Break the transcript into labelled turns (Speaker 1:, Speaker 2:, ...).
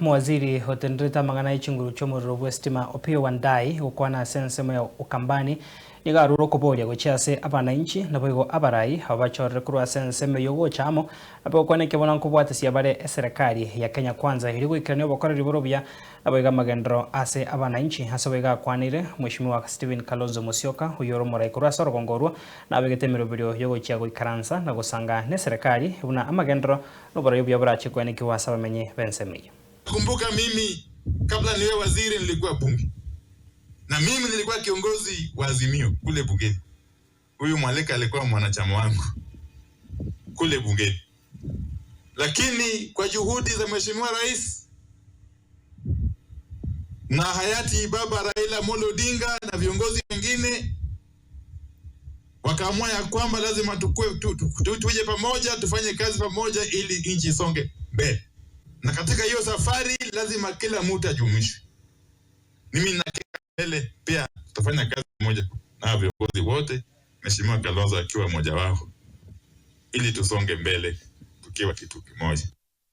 Speaker 1: Omowaziri otenderete amang'ana ye chinguru chi'omorero bw'esitima Opiyo Wandayi gokwana ase ensemo ya Ukambani nigo arure okoboria gochia ase abananchi naboigo abarai abo bachorire korwa ase ensemo eyio gocha amo nabo gokwana ekebono nkobwatesia bare eserekari ya Kenya Kwanza erio goikerania obokoreri bore obuya naboigo amagenderero ase abananchi. Ase boigo akwanire Mweshimiwa Stephen Kalonzo Musyoka oyio ore omorai korwa ase orogongo orwo nabegete emeroberio yogochia goikaransa na gosanga neserekari buna amagenderero noborai obuya borache koenekiwa ase abamenyi b'ensemo eyio.
Speaker 2: Kumbuka mimi kabla niwe waziri nilikuwa bunge, na mimi nilikuwa kiongozi wa Azimio kule bungeni. Huyu Mwalika alikuwa mwanachama wangu kule bungeni, lakini kwa juhudi za Mheshimiwa Rais na hayati Baba Raila Amolo Odinga na viongozi wengine wakaamua ya kwamba lazima tukue, tu, tu, tu, tuje pamoja tufanye kazi pamoja ili nchi isonge mbele, na katika hiyo safari lazima kila mtu ajumuishwe. Mimi na mbele pia tutafanya kazi pamoja na viongozi wote, Mheshimiwa Kalonzo akiwa mmoja wao, ili tusonge mbele tukiwa kitu kimoja.